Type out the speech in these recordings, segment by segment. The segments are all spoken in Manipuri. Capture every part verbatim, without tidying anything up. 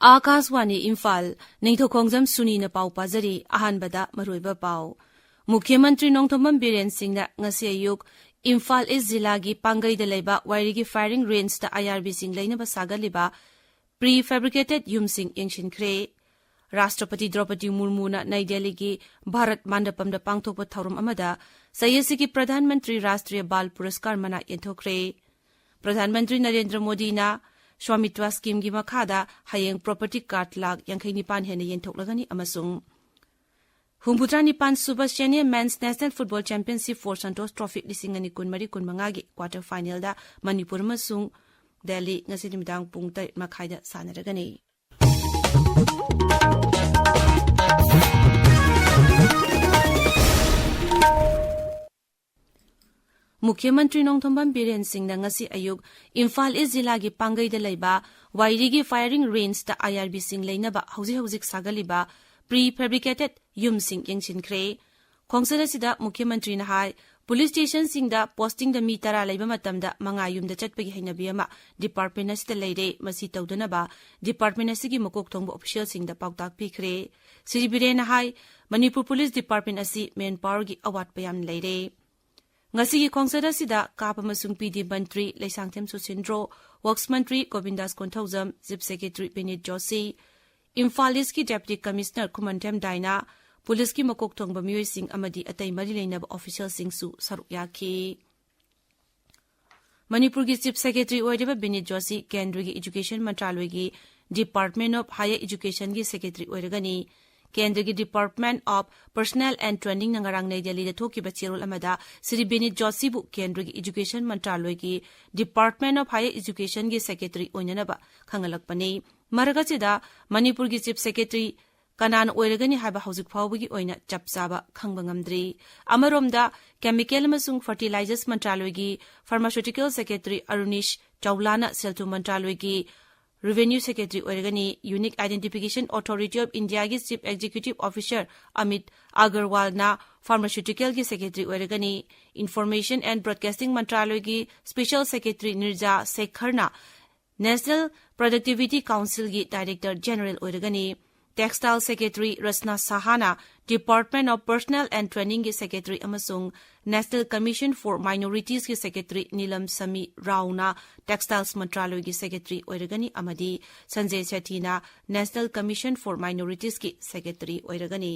ꯑꯥꯀꯥꯁꯋꯥꯅꯤ ꯏꯝꯐꯥꯜ, ꯅꯤꯡꯊꯧꯈꯣꯡꯖꯝ ꯁꯨꯅꯤꯅ ꯄꯥꯎ ꯄꯥꯖꯔꯤ꯫ ꯑꯍꯥꯟꯕꯗ ꯃꯔꯨꯑꯣꯏꯕ ꯄꯥꯎ꯫ ꯃꯨꯈ꯭ꯌ ꯃꯟꯇ꯭ꯔꯤ ꯅꯣꯡꯊꯣꯝꯕꯝ ꯕꯤꯔꯦꯟ ꯁꯤꯡꯅ ꯉꯁꯤ ꯑꯌꯨꯛ ꯏꯝꯐꯥꯜ ꯏꯁ ꯖꯤꯂꯥꯒꯤ ꯄꯥꯡꯒꯩꯗ ꯂꯩꯕ ꯋꯥꯏꯔꯤꯒꯤ ꯐꯥꯌꯔꯤꯡ ꯔꯦꯟꯖꯇ ꯑꯥꯏ ꯑꯥꯔ ꯕꯤꯁꯤꯡ ꯂꯩꯅꯕ ꯁꯥꯒꯠꯂꯤꯕ ꯄ꯭ꯔꯤ ꯐꯦꯕ꯭ꯔꯤꯀꯦꯇꯦꯗ ꯌꯨꯝꯁꯤꯡ ꯌꯦꯡꯁꯤꯟꯈ꯭ꯔꯦ꯫ ꯔꯥꯁꯇ꯭ꯔꯄꯇꯤ ꯗ꯭ꯔꯧꯄꯗꯤ ꯃꯨꯔꯃꯨꯅ ꯅꯩ ꯗꯦꯜꯂꯤꯒꯤ ꯚꯥꯔꯠ ꯃꯟꯗꯄꯝꯗ ꯄꯥꯡꯊꯣꯛꯄ ꯊꯧꯔꯝ ꯑꯃꯗ ꯆꯍꯤ ꯑꯁꯤꯒꯤ ꯄ꯭ꯔꯙꯥꯟ ꯃꯟꯇ꯭ꯔꯤ ꯔꯥꯁꯇ꯭ꯔꯤꯌ ꯕꯥꯜ ꯄꯨꯔꯁꯀꯥꯔ ꯃꯅꯥ ꯌꯦꯟꯊꯣꯛꯈ꯭ꯔꯦ꯫ ꯄ꯭ꯔꯙꯥꯟ ꯃꯟꯇ꯭ꯔꯤ ꯅꯔꯦꯟꯗ꯭ꯔ ꯃꯣꯗꯤꯅ ꯁ꯭ꯋꯥꯃꯤꯇ꯭ꯋ ꯁ꯭ꯀꯤꯝꯒꯤ ꯃꯈꯥꯗ ꯍꯌꯦꯡ ꯄ꯭ꯔꯣꯄꯔꯇꯤ ꯀꯥꯔꯗ ꯂꯥꯈ ꯌꯥꯡꯈꯩ ꯅꯤꯄꯥꯟ ꯍꯦꯟꯅ ꯌꯦꯟꯊꯣꯛꯂꯒꯅꯤ ꯑꯃꯁꯨꯡ ꯍꯨꯝꯐꯨꯇꯔꯥ ꯅꯤꯄꯥꯟ ꯁꯨꯕ senior men's national football championship for Santosh trophy ꯂꯤꯁꯤꯡ ꯑꯅꯤ ꯀꯨꯟꯃꯔꯤ ꯀꯨꯟꯃꯉꯥꯒꯤ ꯀ꯭ꯋꯥꯇꯔ ꯐꯥꯏꯅꯦꯜꯗ ꯃꯅꯤꯄꯨꯔ ꯑꯃꯁꯨꯡ ꯗꯦꯜꯂꯤ ꯉꯁꯤ ꯅꯨꯃꯤꯗꯥꯡ ꯄꯨꯡ ꯇꯔꯦꯠ ꯃꯈꯥꯏꯗ ꯁꯥꯟꯅꯔꯒꯅꯤ꯫ ꯃꯨꯈ꯭ꯌ ꯃꯟꯇ꯭ꯔꯤ ꯅꯣꯡꯊꯣꯝꯕꯝ ꯕꯤꯔꯦꯟ ꯁꯤꯡꯅ ꯉꯁꯤ ꯑꯌꯨꯛ ꯏꯝꯐꯥꯜ ꯏꯁ ꯖꯤꯂꯥꯒꯤ ꯄꯥꯡꯒꯩꯗ ꯂꯩꯕ ꯋꯥꯏꯔꯤꯒꯤ ꯐꯥꯌꯔꯤꯡ ꯔꯦꯟꯖꯇ ꯑꯥꯏ ꯑꯥꯔ ꯕꯤꯁꯤꯡ ꯂꯩꯅꯕ ꯍꯧꯖꯤꯛ ꯍꯧꯖꯤꯛ ꯁꯥꯒꯠꯂꯤꯕ ꯄ꯭ꯔꯤ ꯐꯦꯕ꯭ꯔꯤꯀꯦꯇꯦꯗ ꯌꯨꯝꯁꯤꯡ ꯌꯦꯡꯁꯤꯟꯈ꯭ꯔꯦ꯫ ꯈꯣꯡꯆꯠ ꯑꯁꯤꯗ ꯃꯨꯈ꯭ꯌ ꯃꯟꯇ꯭ꯔꯤꯅ ꯍꯥꯏ, ꯄꯨꯂꯤꯁ ꯁ꯭ꯇꯦꯁꯟꯁꯤꯡꯗ ꯄꯣꯁꯇꯤꯡꯗ ꯃꯤ ꯇꯔꯥ ꯂꯩꯕ ꯃꯇꯝꯗ ꯃꯉꯥ ꯌꯨꯝꯗ ꯆꯠꯄꯒꯤ ꯍꯩꯅꯕꯤ ꯑꯃ ꯗꯤꯄꯥꯔꯠꯃꯦꯟ ꯑꯁꯤꯗ ꯂꯩꯔꯦ꯫ ꯃꯁꯤ ꯇꯧꯗꯅꯕ ꯗꯤꯄꯥꯔꯠꯃꯦꯟ ꯑꯁꯤꯒꯤ ꯃꯀꯣꯛ ꯊꯣꯡꯕ ꯑꯣꯐꯤꯁꯤꯌꯦꯜꯁꯤꯡꯗ ꯄꯥꯎꯇꯥꯛ ꯄꯤꯈ꯭ꯔꯦ꯫ ꯁ꯭ꯔꯤ ꯕꯤꯔꯦꯟꯅ ꯍꯥꯏ, ꯃꯅꯤꯄꯨꯔ ꯄꯨꯂꯤꯁ ꯗꯤꯄꯥꯔꯠꯃꯦꯟ ꯑꯁꯤ ꯃꯦꯟ ꯄꯥꯋꯔꯒꯤ ꯑꯋꯥꯠꯄ ꯌꯥꯝꯅ ꯂꯩꯔꯦ꯫ ꯉꯁꯤꯒꯤ ꯈꯣꯡꯆꯠ ꯑꯁꯤꯗ ꯀꯥꯞ ꯑꯃꯁꯨꯡ ꯄꯤ ꯗꯤ ꯃꯟꯇ꯭ꯔꯤ ꯂꯩꯁꯥꯡꯊꯦꯝ ꯁꯨꯁꯤꯟꯗ꯭ꯔꯣ, ꯋꯔꯛꯁ ꯃꯟꯇ꯭ꯔꯤ ꯒꯣꯕꯤꯟꯗꯥꯁ ꯀꯣꯟꯊꯧꯖꯝ, ꯆꯤꯐ ꯁꯦꯀ꯭ꯔꯦꯇꯔꯤ ꯕꯤꯅꯤꯠ ꯖꯣꯁꯤ, ꯏꯝꯐꯥꯜ ꯏꯁꯀꯤ ꯗꯦꯄꯨꯇꯤ ꯀꯃꯤꯁꯅꯔ ꯈꯨꯃꯟꯊꯦꯝ ꯗꯥꯏꯅꯥ, ꯄꯨꯂꯤꯁꯀꯤ ꯃꯀꯣꯛ ꯊꯣꯡꯕ ꯃꯤꯑꯣꯏꯁꯤꯡ ꯑꯃꯗꯤ ꯑꯇꯩ ꯃꯔꯤ ꯂꯩꯅꯕ ꯑꯣꯐꯤꯁꯤꯌꯦꯜꯁꯤꯡꯁꯨ ꯁꯔꯨꯛ ꯌꯥꯈꯤ꯫ ꯃꯅꯤꯄꯨꯔꯒꯤ ꯆꯤꯐ ꯁꯦꯀ꯭ꯔꯦꯇꯔꯤ ꯑꯣꯏꯔꯤꯕ ꯕꯤꯅꯤꯠ ꯖꯣꯁꯤ ꯀꯦꯟꯗ꯭ꯔꯒꯤ ꯏꯖꯨꯀꯦꯁꯟ ꯃꯟꯇ꯭ꯔꯥꯂꯣꯏꯒꯤ ꯗꯤꯄꯥꯔꯠꯃꯦꯟ ꯑꯣꯐ ꯍꯥꯌꯔ ꯏꯖꯨꯀꯦꯁꯟꯒꯤ ꯁꯦꯀ꯭ꯔꯦꯇꯔꯤ ꯑꯣꯏꯔꯒꯅꯤ꯫ ꯀꯦꯟꯗ꯭ꯔꯒꯤ ꯗꯤꯄꯥꯔꯠꯃꯦꯟ ꯑꯣꯐ ꯄꯔꯁꯅꯦꯜ ꯑꯦꯟ ꯇ꯭ꯔꯦꯅꯤꯡꯅ ꯉꯔꯥꯡ ꯅꯩ ꯗꯦꯜꯂꯤꯗ ꯊꯣꯛꯈꯤꯕ ꯆꯦꯔꯣꯜ ꯑꯃꯗ ꯁ꯭ꯔꯤ ꯕꯤꯅꯤꯠ ꯖꯣꯁꯤꯕꯨ ꯀꯦꯟꯗ꯭ꯔꯒꯤ ꯏꯖꯨꯀꯦꯁꯟ ꯃꯟꯇ꯭ꯔꯥꯂꯣꯏꯒꯤ ꯗꯤꯄꯥꯔꯠꯃꯦꯟ ꯑꯣꯐ ꯍꯥꯌꯔ ꯏꯖꯨꯀꯦꯁꯟꯒꯤ ꯁꯦꯀ꯭ꯔꯦꯇꯔꯤ ꯑꯣꯏꯅꯅꯕ ꯈꯪꯍꯜꯂꯛꯄꯅꯤ꯫ ꯃꯔꯛ ꯑꯁꯤꯗ ꯃꯅꯤꯄꯨꯔꯒꯤ ꯆꯤꯐ ꯁꯦꯀ꯭ꯔꯦꯇꯔꯤ ꯀꯅꯥꯅ ꯑꯣꯏꯔꯒꯅꯤ ꯍꯥꯏꯕ ꯍꯧꯖꯤꯛ ꯐꯥꯎꯕꯒꯤ ꯑꯣꯏꯅ ꯆꯞ ꯆꯥꯕ ꯈꯪꯕ ꯉꯝꯗ꯭ꯔꯤ꯫ ꯑꯃꯔꯣꯝꯗ, ꯀꯦꯃꯤꯀꯦꯜ ꯑꯃꯁꯨꯡ ꯐꯔꯇꯤꯂꯥꯏꯖꯔꯁ ꯃꯟꯇ꯭ꯔꯥꯂꯣꯏꯒꯤ ꯐꯥꯔꯃꯥꯁ꯭ꯌꯨꯇꯤꯀꯦꯜ ꯁꯦꯀ꯭ꯔꯦꯇꯔꯤ ꯑꯔꯨꯅꯤꯁ ꯆꯧꯂꯥꯅ ꯁꯦꯜ ꯊꯨꯝ ꯃꯟꯇ꯭ꯔꯥꯂꯣꯏꯒꯤ ꯔꯦꯚꯦꯅ꯭ꯌꯨ ꯁꯦꯀ꯭ꯔꯦꯇꯔꯤ ꯑꯣꯏꯔꯒꯅꯤ꯫ ꯌꯨꯅꯤꯛ ꯑꯥꯏꯗꯦꯟꯇꯤꯐꯤꯀꯦꯁꯟ ꯑꯣꯊꯣꯔꯤꯇꯤ ꯑꯣꯐ ꯏꯟꯗꯤꯌꯥꯒꯤ ꯆꯤꯐ ꯑꯦꯛꯖꯤꯀ꯭ꯌꯨꯇꯤꯚ ꯑꯣꯐꯤꯁꯔ ꯑꯃꯤꯠ ꯑꯒꯔꯋꯥꯜꯅ ꯐꯥꯔꯃꯥꯁ꯭ꯌꯨꯇꯤꯀꯦꯜꯒꯤ ꯁꯦꯀ꯭ꯔꯦꯇꯔꯤ ꯑꯣꯏꯔꯒꯅꯤ꯫ ꯏꯟꯐꯣꯔꯃꯦꯁꯟ ꯑꯦꯟ ꯕ꯭ꯔꯣꯗꯀꯥꯁꯇꯤꯡ ꯃꯟꯇ꯭ꯔꯥꯂꯣꯏꯒꯤ ꯁ꯭ꯄꯦꯁꯦꯜ ꯁꯦꯀ꯭ꯔꯦꯇꯔꯤ ꯅꯤꯔꯖꯥ ꯁꯦꯈꯔꯅ ꯅꯦꯁꯅꯦꯜ Productivity Councilꯒꯤ Director General ꯑꯣꯏꯔꯒꯅꯤ꯫ Textile Secretary ꯔꯁꯅꯥ ꯁꯍꯥꯅ Department of Personnel and Trainingꯒꯤ Secretary ꯑꯃꯁꯨꯡ National Commission for Minoritiesꯀꯤ Secretary ꯅꯤꯂꯝ ꯁꯃꯤ ꯔꯥꯎꯅ Textiles ꯃꯟꯇ꯭ꯔꯥꯂꯣꯏꯒꯤ Secretary ꯑꯣꯏꯔꯒꯅꯤ ꯑꯃꯗꯤ ꯁꯟꯖꯦ ꯁꯦꯊꯤꯅ National Commission for Minoritiesꯀꯤ Secretary ꯑꯣꯏꯔꯒꯅꯤ꯫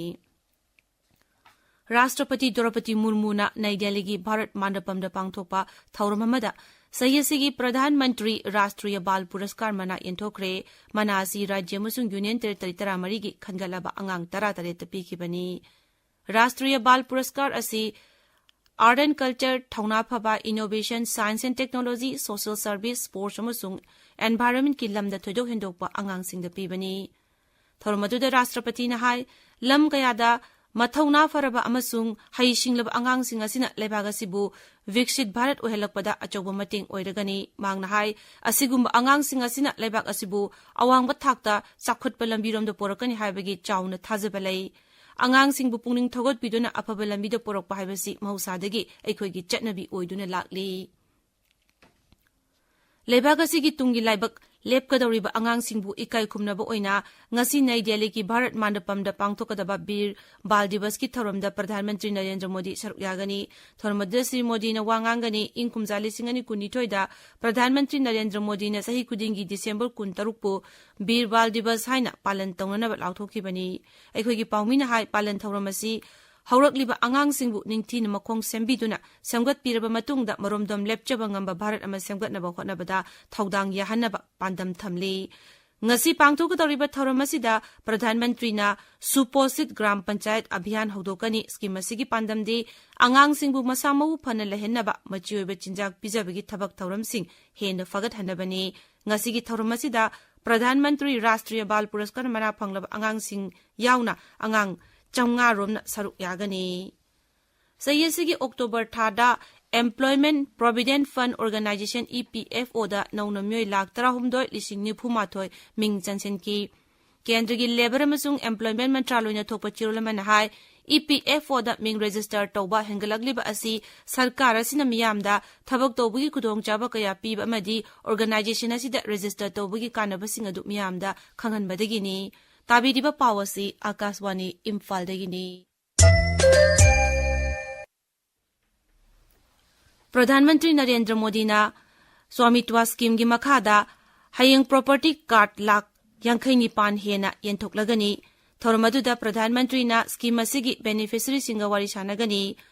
ꯔꯥꯁꯇ꯭ꯔꯄꯇꯤ ꯗ꯭ꯔꯧꯄꯗꯤ ꯃꯨꯔꯃꯨꯅ ꯅꯩ ꯗꯦꯜꯂꯤꯒꯤ ꯚꯥꯔꯠ ꯃꯥꯟꯗꯄꯝꯗ ꯄꯥꯡꯊꯣꯛꯄ ꯊꯧꯔꯝ ꯑꯃꯗ ꯆꯍꯤ ꯑꯁꯤꯒꯤ ꯄ꯭ꯔꯙꯥꯟ ꯃꯟꯇ꯭ꯔꯤ ꯔꯥꯁꯇ꯭ꯔꯤꯌ ꯕꯥꯜ ꯄꯨꯔꯁꯀꯥꯔ ꯃꯅꯥ ꯌꯦꯟꯊꯣꯛꯈ꯭ꯔꯦ꯫ ꯃꯅꯥ ꯑꯁꯤ ꯔꯥꯖ꯭ꯌ ꯑꯃꯁꯨꯡ ꯌꯨꯅꯤꯌꯟ ꯇꯦꯔꯤꯇꯣꯔꯤ ꯇꯔꯥꯃꯔꯤꯒꯤ ꯈꯟꯒꯠꯂꯕ ꯑꯉꯥꯡ ꯇꯔꯥ ꯇꯔꯦꯠꯇ ꯄꯤꯈꯤꯕꯅꯤ꯫ ꯔꯥꯁꯇ꯭ꯔꯤꯌ ꯕꯥꯜ ꯄꯨꯔꯁꯀꯥꯔ ꯑꯁꯤ Art and Culture, ꯊꯧꯅꯥ ꯐꯕ, Innovation, Science and Technology, Social Service, Sports ꯑꯃꯁꯨꯡ Environmentꯀꯤ ꯂꯝꯗ ꯊꯣꯏꯗꯣꯛ ꯍꯦꯟꯗꯣꯛꯄ ꯑꯉꯥꯡꯁꯤꯡꯗ ꯄꯤꯕꯅꯤ꯫ ꯊꯧꯔꯝ ꯑꯗꯨꯗ ꯔꯥꯁꯇ꯭ꯔꯄꯇꯤꯅ ꯍꯥꯏ, ꯂꯝ ꯀꯌꯥꯗ ꯃꯊꯧꯅꯥ ꯐꯔꯕ ꯑꯃꯁꯨꯡ ꯍꯩꯁꯤꯡꯂꯕ ꯑꯉꯥꯡꯁꯤꯡ ꯑꯁꯤꯅ ꯂꯩꯕꯥꯛ ꯑꯁꯤꯕꯨ ꯕꯤꯛꯁꯤꯠ ꯚꯥꯔꯠ ꯑꯣꯏꯍꯜꯂꯛꯄꯗ ꯑꯆꯧꯕ ꯃꯇꯦꯡ ꯑꯣꯏꯔꯒꯅꯤ꯫ ꯃꯍꯥꯛꯅ ꯍꯥꯏ, ꯑꯁꯤꯒꯨꯝꯕ ꯑꯉꯥꯡꯁꯤꯡ ꯑꯁꯤꯅ ꯂꯩꯕꯥꯛ ꯑꯁꯤꯕꯨ ꯑꯋꯥꯡꯕ ꯊꯥꯛꯇ ꯆꯥꯎꯈꯠꯄ ꯂꯝꯕꯤꯔꯣꯝꯗ ꯄꯨꯔꯛꯀꯅꯤ ꯍꯥꯏꯕꯒꯤ ꯆꯥꯎꯅ ꯊꯥꯖꯕ ꯂꯩ꯫ ꯑꯉꯥꯡꯁꯤꯡꯕꯨ ꯄꯨꯛꯅꯤꯡ ꯊꯧꯒꯠꯄꯤꯗꯨꯅ ꯑꯐꯕ ꯂꯝꯕꯤꯗ ꯄꯨꯔꯛꯄ ꯍꯥꯏꯕꯁꯤ ꯃꯍꯧꯁꯥꯗꯒꯤ ꯑꯩꯈꯣꯏꯒꯤ ꯆꯠꯅꯕꯤ ꯑꯣꯏꯗꯨꯅ ꯂꯥꯛꯂꯤ꯫ ꯂꯩꯕꯥꯛ ꯑꯁꯤꯒꯤ ꯇꯨꯡꯒꯤ ꯂꯥꯏꯕꯛ ꯂꯦꯞꯀꯗꯧꯔꯤꯕ ꯑꯉꯥꯡꯁꯤꯡꯕꯨ ꯏꯀꯥꯏ ꯈꯨꯝꯅꯕ ꯑꯣꯏꯅ ꯉꯁꯤ ꯅꯩ ꯗꯦꯜꯂꯤꯒꯤ ꯚꯥꯔꯠ ꯃꯥꯟꯗꯄꯝꯗ ꯄꯥꯡꯊꯣꯛꯀꯗꯕ ꯕꯤꯔ ꯕꯥꯜ ꯗꯤꯕꯁꯀꯤ ꯊꯧꯔꯝꯗ ꯄ꯭ꯔꯙꯥꯟ ꯃꯟꯇ꯭ꯔꯤ ꯅꯔꯦꯟꯗ꯭ꯔ ꯃꯣꯗꯤ ꯁꯔꯨꯛ ꯌꯥꯒꯅꯤ꯫ ꯊꯧꯔꯝ ꯑꯗꯨꯗ ꯁ꯭ꯔꯤ ꯃꯣꯗꯤꯅ ꯋꯥ ꯉꯥꯡꯒꯅꯤ꯫ ꯏꯪ ꯀꯨꯝꯖꯥ ꯂꯤꯁꯤꯡ ꯑꯅꯤ ꯀꯨꯟꯅꯤꯊꯣꯏꯗ ꯄ꯭ꯔꯙꯥꯟ ꯃꯟꯇ꯭ꯔꯤ ꯅꯔꯦꯟꯗ꯭ꯔ ꯃꯣꯗꯤꯅ ꯆꯍꯤ ꯈꯨꯗꯤꯡꯒꯤ ꯗꯤꯁꯦꯝꯕꯔ ꯀꯨꯟꯇꯔꯨꯛꯄꯨ ꯕꯤꯔ ꯕꯥꯜ ꯗꯤꯕꯁ ꯍꯥꯏꯅ ꯄꯥꯂꯟ ꯇꯧꯅꯅꯕ ꯂꯥꯎꯊꯣꯛꯈꯤꯕꯅꯤ꯫ ꯑꯩꯈꯣꯏꯒꯤ ꯄꯥꯎꯃꯤꯅ ꯍꯥꯏ, ꯄꯥꯂꯟ ꯊꯧꯔꯝ ꯑꯁꯤ ꯍꯧꯔꯛꯂꯤꯕ ꯑꯉꯥꯡꯁꯤꯡꯕꯨ ꯅꯤꯡꯊꯤꯅ ꯃꯈꯣꯡ ꯁꯦꯝꯕꯤꯗꯨꯅ ꯁꯦꯝꯒꯠꯄꯤꯔꯕ ꯃꯇꯨꯡꯗ ꯃꯔꯣꯝꯗꯣꯝ ꯂꯦꯞꯆꯕ ꯉꯝꯕ ꯚꯥꯔꯠ ꯑꯃ ꯁꯦꯝꯒꯠꯅꯕ ꯍꯣꯠꯅꯕꯗ ꯊꯧꯗꯥꯡ ꯌꯥꯍꯟꯅꯕ ꯄꯥꯟꯗꯝ ꯊꯝꯂꯤ꯫ ꯉꯁꯤ ꯄꯥꯡꯊꯣꯛꯀꯗꯧꯔꯤꯕ ꯊꯧꯔꯝ ꯑꯁꯤꯗ ꯄ꯭ꯔꯙꯥꯟ ꯃꯟꯇ꯭ꯔꯤꯅ ꯁꯨꯄꯣꯁꯤꯠ ꯒ꯭ꯔꯥꯝ ꯄꯟꯆꯥꯌꯠ ꯑꯚꯤꯌꯥꯟ ꯍꯧꯗꯣꯛꯀꯅꯤ꯫ ꯁ꯭ꯀꯤꯝ ꯑꯁꯤꯒꯤ ꯄꯥꯟꯗꯝꯗꯤ ꯑꯉꯥꯡꯁꯤꯡꯕꯨ ꯃꯁꯥ ꯃꯎ ꯐꯅ ꯂꯩꯍꯟꯅꯕ ꯃꯆꯤ ꯑꯣꯏꯕ ꯆꯤꯟꯖꯥꯛ ꯄꯤꯖꯕꯒꯤ ꯊꯕꯛ ꯊꯧꯔꯝꯁꯤꯡ ꯍꯦꯟꯅ ꯐꯒꯠꯍꯟꯅꯕꯅꯤ꯫ ꯉꯁꯤꯒꯤ ꯊꯧꯔꯝ ꯑꯁꯤꯗ ꯄ꯭ꯔꯙꯥꯟ ꯃꯟꯇ꯭ꯔꯤ ꯔꯥꯁꯇ꯭ꯔꯤꯌ ꯕꯥꯜ ꯄꯨꯔꯁꯀꯥꯔ ꯃꯅꯥ ꯐꯪꯂꯕ ꯑꯉꯥꯡꯁꯤꯡ ꯌꯥꯎꯅ ꯑꯉꯥꯡ ꯆꯥꯝꯃꯉꯥ ꯔꯣꯝꯅ ꯁꯔꯨꯛ ꯌꯥꯒꯅꯤ꯫ ꯆꯍꯤ ꯑꯁꯤꯒꯤ ꯑꯣꯛꯇꯣꯕꯔ ꯊꯥꯗ Employment Provident Fund Organisation, E P F Oꯗ ꯅꯧꯅ ꯃꯤꯑꯣꯏ ꯂꯥꯈ ꯇꯔꯥꯍꯨꯝꯗꯣꯏ ꯂꯤꯁꯤꯡ ꯅꯤꯐꯨ ꯃꯥꯊꯣꯏ ꯃꯤꯡ ꯆꯟꯁꯤꯟꯈꯤ꯫ ꯀꯦꯟꯗ꯭ꯔꯒꯤ ꯂꯦꯕꯔ ꯑꯃꯁꯨꯡ ꯑꯦꯝꯄ꯭ꯂꯣꯏꯃꯦꯟ ꯃꯟꯇ꯭ꯔꯥꯂꯣꯏꯅ ꯊꯣꯛꯄ ꯆꯦꯔꯣꯜ ꯑꯃꯅ ꯍꯥꯏ, ꯏ ꯄꯤ ꯑꯦꯐ ꯑꯣꯗ ꯃꯤꯡ ꯔꯦꯖꯤꯁꯇꯔ ꯇꯧꯕ ꯍꯦꯟꯒꯠꯂꯛꯂꯤꯕ ꯑꯁꯤ ꯁꯔꯀꯥꯔ ꯑꯁꯤꯅ ꯃꯤꯌꯥꯝꯗ ꯊꯕꯛ ꯇꯧꯕꯒꯤ ꯈꯨꯗꯣꯡꯆꯥꯕ ꯀꯌꯥ ꯄꯤꯕ ꯑꯃꯗꯤ ꯑꯣꯔꯒꯅꯥꯏꯖꯦꯁꯟ ꯑꯁꯤꯗ ꯔꯦꯖꯤꯁꯇꯔ ꯇꯧꯕꯒꯤ ꯀꯥꯟꯅꯕꯁꯤꯡ ꯑꯗꯨ ꯃꯤꯌꯥꯝꯗ ꯈꯪꯍꯟꯕꯗꯒꯤꯅꯤ꯫ ꯇꯥꯕꯤꯔꯤꯕ ꯄꯥꯎ ꯑꯁꯤ ꯑꯥꯀꯥꯁꯋꯥꯅꯤ ꯏꯝꯐꯥꯜꯗꯒꯤꯅꯤ꯫ ꯄ꯭ꯔꯙꯥꯟ ꯃꯟꯇ꯭ꯔꯤ ꯅꯔꯦꯟꯗ꯭ꯔ ꯃꯣꯗꯤꯅ ꯁ꯭ꯋꯥꯃꯤꯇ꯭ꯋ ꯁ꯭ꯀꯤꯝꯒꯤ ꯃꯈꯥꯗ ꯍꯌꯦꯡ ꯄ꯭ꯔꯣꯄꯔꯇꯤ ꯀꯥꯔꯗ ꯂꯥꯈ ꯌꯥꯡꯈꯩ ꯅꯤꯄꯥꯟ ꯍꯦꯟꯅ ꯌꯦꯟꯊꯣꯛꯂꯒꯅꯤ꯫ ꯊꯧꯔꯝ ꯑꯗꯨꯗ ꯄ꯭ꯔꯙꯥꯟ ꯃꯟꯇ꯭ꯔꯤꯅ ꯁ꯭ꯀꯤꯝ ꯑꯁꯤꯒꯤ ꯕꯦꯅꯤꯐꯤꯁꯔꯤꯁꯤꯡꯒ ꯋꯥꯔꯤ ꯁꯥꯟꯅꯒꯅꯤ꯫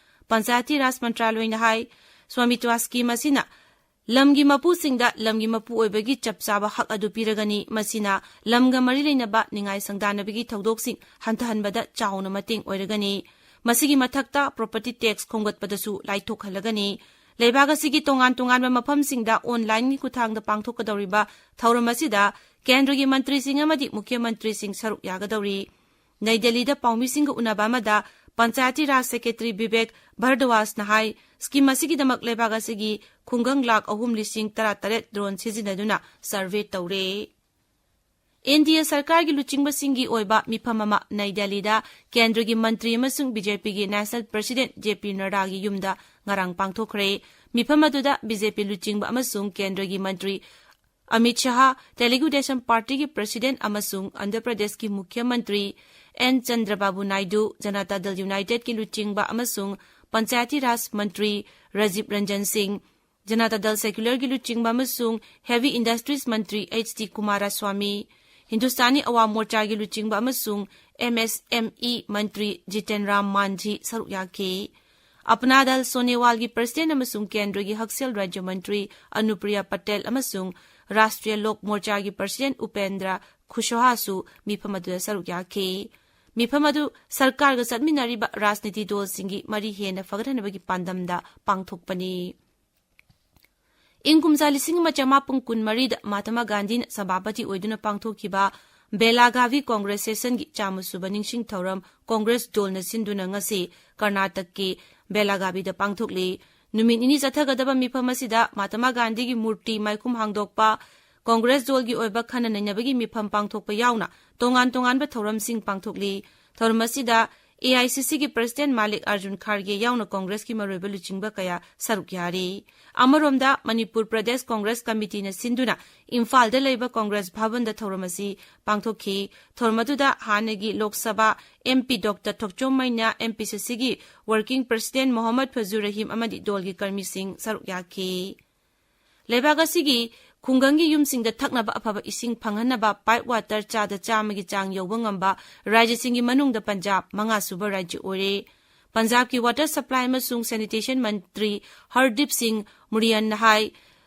ꯄꯟꯆꯥꯌꯇꯤ ꯔꯥꯖ ꯃꯟꯇ꯭ꯔꯥꯂꯣꯏꯅ ꯍꯥꯏ, ꯁ꯭ꯋꯥꯃꯤꯇ꯭ꯋ ꯁ꯭ꯀꯤꯝ ꯑꯁꯤꯅ ꯂꯝꯒꯤ ꯃꯄꯨꯁꯤꯡꯗ ꯂꯝꯒꯤ ꯃꯄꯨ ꯑꯣꯏꯕꯒꯤ ꯆꯞ ꯆꯥꯕ ꯍꯛ ꯑꯗꯨ ꯄꯤꯔꯒꯅꯤ꯫ ꯃꯁꯤꯅ ꯂꯝꯒ ꯃꯔꯤ ꯂꯩꯅꯕ ꯅꯤꯡꯉꯥꯏ ꯁꯪꯗꯥꯅꯕꯒꯤ ꯊꯧꯗꯣꯛꯁꯤꯡ ꯍꯟꯊꯍꯟꯕꯗ ꯆꯥꯎꯅ ꯃꯇꯦꯡ ꯑꯣꯏꯔꯒꯅꯤ꯫ ꯃꯁꯤꯒꯤ ꯃꯊꯛꯇ ꯄ꯭ꯔꯣꯄꯔꯇꯤ ꯇꯦꯛꯁ ꯈꯣꯝꯒꯠꯄꯗꯁꯨ ꯂꯥꯏꯊꯣꯛꯍꯜꯂꯒꯅꯤ꯫ ꯂꯩꯕꯥꯛ ꯑꯁꯤꯒꯤ ꯇꯣꯉꯥꯟ ꯇꯣꯉꯥꯟꯕ ꯃꯐꯝꯁꯤꯡꯗ ꯑꯣꯟꯂꯥꯏꯟꯒꯤ ꯈꯨꯠꯊꯥꯡꯗ ꯄꯥꯡꯊꯣꯛꯀꯗꯧꯔꯤꯕ ꯊꯧꯔꯝ ꯑꯁꯤꯗ ꯀꯦꯟꯗ꯭ꯔꯒꯤ ꯃꯟꯇ꯭ꯔꯤꯁꯤꯡ ꯑꯃꯗꯤ ꯃꯨꯈ꯭ꯌ ꯃꯟꯇ꯭ꯔꯤꯁꯤꯡ ꯁꯔꯨꯛ ꯌꯥꯒꯗꯧꯔꯤ꯫ ꯅꯩ ꯗꯦꯜꯂꯤꯗ ꯄꯥꯎꯃꯤꯁꯤꯡꯒ ꯎꯅꯕ ꯑꯃꯗ ꯄꯟꯆꯥꯌꯇꯤ ꯔꯥꯖ ꯁꯦꯀ꯭ꯔꯦꯇꯔꯤ ꯕꯤꯕꯦꯛ ꯚꯔꯗ꯭ꯋꯥꯖꯅ ꯍꯥꯏ, ꯁ꯭ꯀꯤꯝ ꯑꯁꯤꯒꯤꯗꯃꯛ ꯂꯩꯕꯥꯛ ꯑꯁꯤꯒꯤ ꯈꯨꯡꯒꯪ ꯂꯥꯈ ꯑꯍꯨꯝ ꯂꯤꯁꯤꯡ ꯇꯔꯥꯇꯔꯦꯠ ꯗ꯭ꯔꯣꯟ ꯁꯤꯖꯤꯟꯅꯗꯨꯅ ꯁꯔꯚꯦ ꯇꯧꯔꯦ꯫ ꯑꯦꯟ ꯗꯤ ꯑꯦ ꯁꯔꯀꯥꯔꯒꯤ ꯂꯨꯆꯤꯡꯕꯁꯤꯡꯒꯤ ꯑꯣꯏꯕ ꯃꯤꯐꯝ ꯑꯃ ꯅꯩ ꯗꯦꯜꯂꯤꯗ ꯀꯦꯟꯗ꯭ꯔꯒꯤ ꯃꯟꯇ꯭ꯔꯤ ꯑꯃꯁꯨꯡ ꯕꯤ ꯖꯦ ꯄꯤꯒꯤ ꯅꯦꯁꯅꯦꯜ ꯄ꯭ꯔꯁꯤꯗꯦꯟꯠ ꯖꯦ ꯄꯤ ꯅꯗ꯭ꯗꯥꯒꯤ ꯌꯨꯝꯗ ꯉꯔꯥꯡ ꯄꯥꯡꯊꯣꯛꯈ꯭ꯔꯦ꯫ ꯃꯤꯐꯝ ꯑꯗꯨꯗ ꯕꯤ ꯖꯦ ꯄꯤ ꯂꯨꯆꯤꯡꯕ ꯑꯃꯁꯨꯡ ꯀꯦꯟꯗ꯭ꯔꯒꯤ ꯃꯟꯇ꯭ꯔꯤ ꯑꯃꯤꯠ ꯁꯍꯥ, ꯇꯦꯂꯨꯒꯨ ꯗꯦꯁꯝ ꯄꯥꯔꯇꯤꯒꯤ ꯄ꯭ꯔꯁꯤꯗꯦꯟꯠ ꯑꯃꯁꯨꯡ ꯑꯟꯙ꯭ꯔ ꯄ꯭ꯔꯗꯦꯁꯀꯤ ꯃꯨꯈ꯭ꯌ ꯃꯟꯇ꯭ꯔꯤ ꯑꯦꯟ ꯆꯟꯗ꯭ꯔꯕꯥꯕꯨ ꯅꯥꯏꯗꯨ, ꯖꯅꯇꯥ ꯗꯜ ꯌꯨꯅꯥꯏꯇꯦꯗꯀꯤ ꯂꯨꯆꯤꯡꯕ ꯑꯃꯁꯨꯡ ꯄꯟꯆꯥꯌꯇꯤ ꯔꯥꯖ ꯃꯟꯇ꯭ꯔꯤ ꯔꯥꯖꯤꯕ ꯔꯟꯖꯟ ꯁꯤꯡ, ꯖꯅꯇꯥ ꯗꯜ ꯁꯦꯀ꯭ꯌꯨꯂꯔꯒꯤ ꯂꯨꯆꯤꯡꯕ ꯑꯃꯁꯨꯡ ꯍꯦꯚꯤ ꯏꯟꯗꯁꯇ꯭ꯔꯤꯁ ꯃꯟꯇ꯭ꯔꯤ ꯑꯩꯆ ꯗꯤ ꯀꯨꯃꯥꯔꯥꯁ꯭ꯋꯥꯃꯤ, ꯍꯤꯟꯗꯨꯁꯇꯥꯅꯤ ꯑꯋꯥꯝ ꯃꯣꯔꯆꯥꯒꯤ ꯂꯨꯆꯤꯡꯕ ꯑꯃꯁꯨꯡ ꯑꯦꯝ ꯑꯦꯁ ꯑꯦꯝ ꯏ ꯃꯟꯇ꯭ꯔꯤ ꯖꯤꯇꯦꯟ ꯔꯥꯝ ꯃꯥꯟꯖꯤ ꯁꯔꯨꯛ ꯌꯥꯈꯤ꯫ ꯑꯄꯅꯥ ꯗꯜ ꯁꯣꯅꯦꯋꯥꯜꯒꯤ ꯄ꯭ꯔꯁꯤꯗꯦꯟꯠ ꯑꯃꯁꯨꯡ ꯀꯦꯟꯗ꯭ꯔꯒꯤ ꯍꯛꯁꯦꯜ ꯔꯥꯖ꯭ꯌ ꯃꯟꯇ꯭ꯔꯤ ꯑꯅꯨꯄ꯭ꯔꯤꯌꯥ ꯄꯇꯦꯜ ꯑꯃꯁꯨꯡ ꯔꯥꯁꯇ꯭ꯔꯤꯌ ꯂꯣꯛ ꯃꯣꯔꯆꯥꯒꯤ ꯄ꯭ꯔꯁꯤꯗꯦꯟꯠ ꯎꯄꯦꯟꯗ꯭ꯔ ꯈꯨꯁꯣꯍꯥꯁꯨ ꯃꯤꯐꯝ ꯑꯗꯨꯗ ꯁꯔꯨꯛ ꯌꯥꯈꯤ꯫ ꯃꯤꯐꯝ ꯑꯗꯨ ꯁꯔꯀꯥꯔꯒ ꯆꯠꯃꯤꯟꯅꯔꯤꯕ ꯔꯥꯖꯅꯤꯇꯤ ꯗꯜꯁꯤꯡꯒꯤ ꯃꯔꯤ ꯍꯦꯟꯅ ꯐꯒꯠꯍꯟꯅꯕꯒꯤ ꯄꯥꯟꯗꯝꯗ ꯄꯥꯡꯊꯣꯛꯄꯅꯤ꯫ ꯏꯪ ꯀꯨꯝꯖꯥ ꯂꯤꯁꯤꯡ ꯑꯃ ꯆꯃꯥꯄꯟ ꯀꯨꯟꯃꯔꯤꯗ ꯃꯍꯥꯇꯃꯥ ꯒꯥꯟꯙꯤꯅ ꯁꯚꯥꯄꯇꯤ ꯑꯣꯏꯗꯨꯅ ꯄꯥꯡꯊꯣꯛꯈꯤꯕ ꯕꯦꯂꯥꯒꯥꯚꯤ ꯀꯣꯡꯒ꯭ꯔꯦꯁ ꯁꯦꯁꯟꯒꯤ ꯆꯥꯝꯃ ꯁꯨꯕ ꯅꯤꯡꯁꯤꯡ ꯊꯧꯔꯝ ꯀꯣꯡꯒ꯭ꯔꯦꯁ ꯗꯣꯜꯅ ꯁꯤꯟꯗꯨꯅ ꯉꯁꯤ ꯀꯔꯅꯥꯇꯛꯀꯤ ꯕꯦꯂꯥꯒꯥꯚꯤꯗ ꯄꯥꯡꯊꯣꯛꯂꯤ꯫ ꯅꯨꯃꯤꯠ ꯅꯤꯅꯤ ꯆꯠꯊꯒꯗꯕ ꯃꯤꯐꯝ ꯑꯁꯤꯗ ꯃꯍꯥꯇꯃꯥ ꯒꯥꯟꯙꯤꯒꯤ ꯃꯨꯔꯇꯤ ꯃꯥꯏꯈꯨꯝ ꯍꯥꯡꯗꯣꯛꯄ, ꯀꯣꯡꯒ꯭ꯔꯦꯁ ꯗꯣꯜꯒꯤ ꯑꯣꯏꯕ ꯈꯟꯅ ꯅꯩꯅꯕꯒꯤ ꯃꯤꯐꯝ ꯄꯥꯡꯊꯣꯛꯄ ꯌꯥꯎꯅ ꯇꯣꯉꯥꯟ ꯇꯣꯉꯥꯟꯕ ꯊꯧꯔꯝꯁꯤꯡ ꯄꯥꯡꯊꯣꯛꯂꯤ꯫ ꯊꯧꯔꯝ ꯑꯁꯤꯗ ꯑꯦ ꯑꯥꯏ ꯁꯤ ꯁꯤꯒꯤ ꯄ꯭ꯔꯁꯤꯗꯦꯟ ꯃꯥꯂꯤꯛ ꯑꯥꯔꯖꯨꯟ ꯈꯥꯔꯒꯦ ꯌꯥꯎꯅ ꯀꯣꯡꯒ꯭ꯔꯦꯁꯀꯤ ꯃꯔꯨꯑꯣꯏꯕ ꯂꯨꯆꯤꯡꯕ ꯀꯌꯥ ꯁꯔꯨꯛ ꯌꯥꯔꯤ꯫ ꯑꯃꯔꯣꯝꯗ, ꯃꯅꯤꯄꯨꯔ ꯄ꯭ꯔꯗꯦꯁ ꯀꯣꯡꯒ꯭ꯔꯦꯁ ꯀꯃꯤꯇꯤꯅ ꯁꯤꯟꯗꯨꯅ ꯏꯝꯐꯥꯜꯗ ꯂꯩꯕ ꯀꯣꯡꯒ꯭ꯔꯦꯁ ꯚꯕꯟꯗ ꯊꯧꯔꯝ ꯑꯁꯤ ꯄꯥꯡꯊꯣꯛꯈꯤ꯫ ꯊꯧꯔꯝ ꯑꯗꯨꯗ ꯍꯥꯟꯅꯒꯤ Lok Sabha M P doctor ꯊꯣꯛꯆꯣꯝ ꯃꯩꯅ꯭ꯌꯥ, ꯑꯦꯝ ꯄꯤ ꯁꯤ ꯁꯤꯒꯤ ꯋꯔꯀꯤꯡ ꯄ꯭ꯔꯁꯤꯗꯦꯟ ꯃꯣꯍꯝꯃꯗ ꯐꯖꯨꯔ ꯔꯍꯤꯝ ꯑꯃꯗꯤ ꯗꯣꯜꯒꯤ ꯀꯔꯃꯤꯁꯤꯡ ꯁꯔꯨꯛ ꯌꯥꯈꯤ꯫ ꯂꯩꯕꯥꯛ ꯑꯁꯤꯒꯤ ꯈꯨꯡꯒꯪꯒꯤ ꯌꯨꯝꯁꯤꯡꯗ ꯊꯛꯅꯕ ꯑꯐꯕ ꯏꯁꯤꯡ ꯐꯪꯍꯟꯅꯕ ꯄꯥꯏꯞ ꯋꯥꯇꯔ ꯆꯥꯗ ꯆꯥꯝꯃꯒꯤ ꯆꯥꯡ ꯌꯧꯕ ꯉꯝꯕ ꯔꯥꯖ꯭ꯌꯁꯤꯡꯒꯤ ꯃꯅꯨꯡꯗ ꯄꯟꯖꯥꯕ ꯃꯉꯥꯁꯨꯕ ꯔꯥꯖ꯭ꯌ ꯑꯣꯏꯔꯦ꯫ ꯄꯟꯖꯥꯕꯀꯤ ꯋꯥꯇꯔ ꯁꯄ꯭ꯂꯥꯏ ꯑꯃꯁꯨꯡ ꯁꯦꯅꯤꯇꯦꯁꯟ ꯃꯟꯇ꯭ꯔꯤ ꯍꯔꯗꯤꯞ ꯁꯤꯡ ꯃꯨꯔꯤꯌꯟꯅ ꯍꯥꯏ,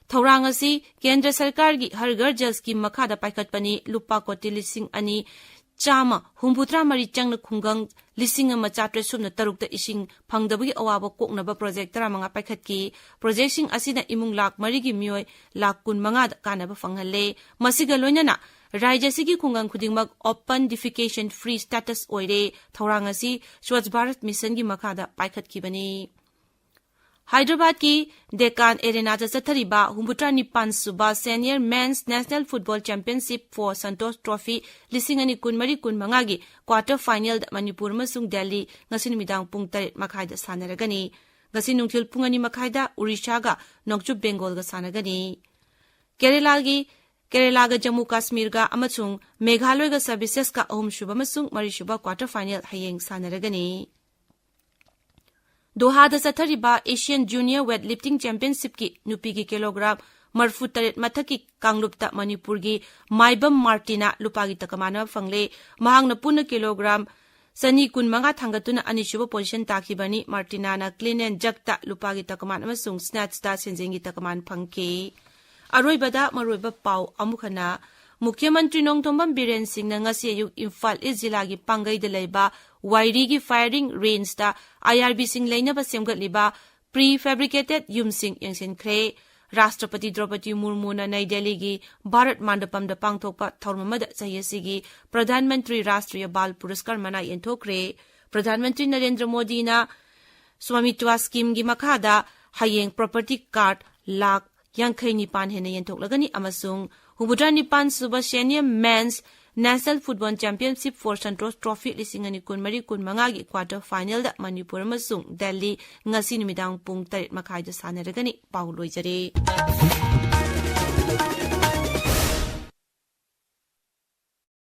ꯊꯧꯔꯥꯡ ꯑꯁꯤ ꯀꯦꯟꯗ꯭ꯔ ꯁꯔꯀꯥꯔꯒꯤ ꯍꯔ ꯘꯔ ꯖꯜ ꯁ꯭ꯀꯤꯝ ꯃꯈꯥꯗ ꯄꯥꯏꯈꯠꯄꯅꯤ꯫ ꯂꯨꯄꯥ ꯀꯣꯇꯤ ꯂꯤꯁꯤꯡ ꯑꯅꯤ ꯆꯥꯝꯃ ꯍꯨꯝꯐꯨꯇꯔꯥ ꯃꯔꯤ ꯆꯪꯅ ꯈꯨꯡꯒꯪ ꯂꯤꯁꯤꯡ ꯑꯃ ꯆꯥꯇ꯭ꯔꯦꯠ ꯁꯨꯞꯅ ꯇꯔꯨꯛꯇ ꯏꯁꯤꯡ ꯐꯪꯗꯕꯒꯤ ꯑꯋꯥꯕ ꯀꯣꯛꯅꯕ ꯄ꯭ꯔꯣꯖꯦꯛ ꯇꯔꯥꯃꯉꯥ ꯄꯥꯏꯈꯠꯈꯤ꯫ ꯄ꯭ꯔꯣꯖꯦꯛꯁꯤꯡ ꯑꯁꯤꯅ ꯏꯃꯨꯡ ꯂꯥꯈ ꯃꯔꯤꯒꯤ ꯃꯤꯑꯣꯏ ꯂꯥꯈ ꯀꯨꯟꯃꯉꯥꯗ ꯀꯥꯟꯅꯕ ꯐꯪꯍꯜꯂꯦ꯫ ꯃꯁꯤꯒ ꯂꯣꯏꯅꯅ ꯔꯥꯖ꯭ꯌ ꯑꯁꯤꯒꯤ ꯈꯨꯡꯒꯪ ꯈꯨꯗꯤꯡꯃꯛ open defecation free status ꯑꯣꯏꯔꯦ꯫ ꯊꯧꯔꯥꯡ ꯑꯁꯤ ꯁ꯭ꯋꯥꯆ ꯚꯥꯔꯠ ꯃꯤꯁꯟꯒꯤ ꯃꯈꯥꯗ ꯄꯥꯏꯈꯠꯈꯤꯕꯅꯤ꯫ ꯍꯥꯏꯗ꯭ꯔꯕꯥꯗꯀꯤ ꯗꯦꯀꯥꯟ ꯑꯦꯔꯦꯅꯥꯗ ꯆꯠꯊꯔꯤꯕ ꯍꯨꯝꯐꯨꯇꯔꯥ ꯅꯤꯄꯥꯟ ꯁꯨꯕ Senior Men's National Football Championship for Santosh Trophy ꯂꯤꯁꯤꯡ ꯑꯅꯤ ꯀꯨꯟꯃꯔꯤ ꯀꯨꯟꯃꯉꯥꯒꯤ quarter finalꯗ ꯃꯅꯤꯄꯨꯔ ꯑꯃꯁꯨꯡ ꯗꯦꯜꯂꯤ ꯉꯁꯤ ꯅꯨꯃꯤꯗꯥꯡ ꯄꯨꯡ ꯇꯔꯦꯠ ꯃꯈꯥꯏꯗ ꯁꯥꯟꯅꯔꯒꯅꯤ꯫ ꯉꯁꯤ ꯅꯨꯡꯊꯤꯜ ꯄꯨꯡ ꯑꯅꯤ ꯃꯈꯥꯏꯗ ꯎꯔꯤꯁꯥꯒ ꯅꯣꯡꯆꯨꯞ ꯕꯦꯡꯒꯣꯜꯒ ꯁꯥꯟꯅꯒꯅꯤ꯫ ꯀꯦꯔꯦꯂꯥꯒꯤ, ꯀꯦꯔꯦꯂꯥꯒ ꯖꯝꯃꯨ ꯀꯥꯁꯃꯤꯔꯒ ꯑꯃꯁꯨꯡ ꯃꯦꯘꯥꯂꯣꯏꯒ ꯁꯔꯚꯤꯁꯦꯁꯀ ꯑꯍꯨꯝꯁꯨꯕ ꯑꯃꯁꯨꯡ ꯃꯔꯤꯁꯨꯕ quarter final ꯍꯌꯦꯡ ꯁꯥꯟꯅꯔꯒꯅꯤ꯫ ꯗꯣꯍꯥꯗ ꯆꯠꯊꯔꯤꯕ Asian Junior Weightlifting Championshipꯀꯤ ꯅꯨꯄꯤꯒꯤ ꯀꯤꯂꯣꯒ꯭ꯔꯥꯝ ꯃꯔꯐꯨ ꯇꯔꯦꯠ ꯃꯊꯛꯀꯤ ꯀꯥꯡꯂꯨꯞꯇ ꯃꯅꯤꯄꯨꯔꯒꯤ ꯃꯥꯏꯕꯝ ꯃꯥꯔꯇꯤꯅꯥ ꯂꯨꯄꯥꯒꯤ ꯇꯀꯃꯥꯟ ꯑꯃ ꯐꯪꯂꯦ꯫ ꯃꯍꯥꯛꯅ ꯄꯨꯟꯅ ꯀꯤꯂꯣꯒ꯭ꯔꯥꯝ ꯆꯅꯤ ꯀꯨꯟꯃꯉꯥ ꯊꯥꯡꯒꯠꯇꯨꯅ ꯑꯅꯤꯁꯨꯕ position ꯇꯥꯈꯤꯕꯅꯤ꯫ ꯃꯥꯔꯇꯤꯅꯥꯅ clean and jerkꯇ ꯂꯨꯄꯥꯒꯤ ꯇꯀꯃꯥꯟ ꯑꯃꯁꯨꯡ snatchꯇ ꯁꯦꯟꯖꯦꯡꯒꯤ ꯇꯀꯃꯥꯟ ꯐꯪꯈꯤ꯫ ꯑꯔꯣꯏꯕꯗ ꯃꯔꯨꯑꯣꯏꯕ ꯄꯥꯎ ꯑꯃꯨꯛ ꯍꯟꯅ꯫ ꯃꯨꯈ꯭ꯌ ꯃꯟꯇ꯭ꯔꯤ ꯅꯣꯡꯊꯣꯝꯕꯝ ꯕꯤꯔꯦꯟ ꯁꯤꯡꯅ ꯉꯁꯤ ꯑꯌꯨꯛ ꯏꯝꯐꯥꯜ ꯏꯁ ꯖꯤꯂꯥꯒꯤ ꯄꯥꯡꯒꯩꯗ ꯂꯩꯕ ꯋꯥꯏꯔꯤꯒꯤ firing rangeꯇ IRBꯁꯤꯡ ꯂꯩꯅꯕ ꯁꯦꯝꯒꯠꯂꯤꯕ prefabricated ꯌꯨꯝꯁꯤꯡ ꯌꯦꯡꯁꯤꯟꯈ꯭ꯔꯦ꯫ ꯔꯥꯁꯇ꯭ꯔꯄꯇꯤ ꯗ꯭ꯔꯧꯄꯗꯤ ꯃꯨꯔꯃꯨꯅ ꯅꯩ ꯗꯦꯜꯂꯤꯒꯤ ꯚꯥꯔꯠ ꯃꯥꯟꯗꯄꯝꯗ ꯄꯥꯡꯊꯣꯛꯄ ꯊꯧꯔꯝ ꯑꯃꯗ ꯆꯍꯤ ꯑꯁꯤꯒꯤ ꯄ꯭ꯔꯙꯥꯟ ꯃꯟꯇ꯭ꯔꯤ ꯔꯥꯁꯇ꯭ꯔꯤꯌ ꯕꯥꯜ ꯄꯨꯔꯁꯀꯥꯔ ꯃꯅꯥ ꯌꯦꯟꯊꯣꯛꯈ꯭ꯔꯦ꯫ ꯄ꯭ꯔꯙꯥꯟ ꯃꯟꯇ꯭ꯔꯤ ꯅꯔꯦꯟꯗ꯭ꯔ ꯃꯣꯗꯤꯅ ꯁ꯭ꯋꯥꯃꯤꯇ꯭ꯋ ꯁ꯭ꯀꯤꯝꯒꯤ ꯃꯈꯥꯗ ꯍꯌꯦꯡ property card ꯂꯥꯈ ꯌꯥꯡꯈꯩ ꯅꯤꯄꯥꯟ ꯍꯦꯟꯅ ꯌꯦꯟꯊꯣꯛꯂꯒꯅꯤ ꯑꯃꯁꯨꯡ ꯍꯨꯝꯐꯨꯇꯔꯥ ꯅꯤꯄꯥꯟ ꯁꯨꯕ Senior Men's National Football Championship for Santosh Trophy ꯂꯤꯁꯤꯡ ꯑꯅꯤ ꯀꯨꯟꯃꯔꯤ ꯀꯨꯟꯃꯉꯥꯒꯤ quarter finalꯗ ꯃꯅꯤꯄꯨꯔ ꯑꯃꯁꯨꯡ ꯗꯦꯜꯂꯤ ꯉꯁꯤ ꯅꯨꯃꯤꯗꯥꯡ ꯄꯨꯡ ꯇꯔꯦꯠ ꯃꯈꯥꯏꯗ ꯁꯥꯟꯅꯔꯒꯅꯤ꯫ ꯄꯥꯎ ꯂꯣꯏꯖꯔꯦ꯫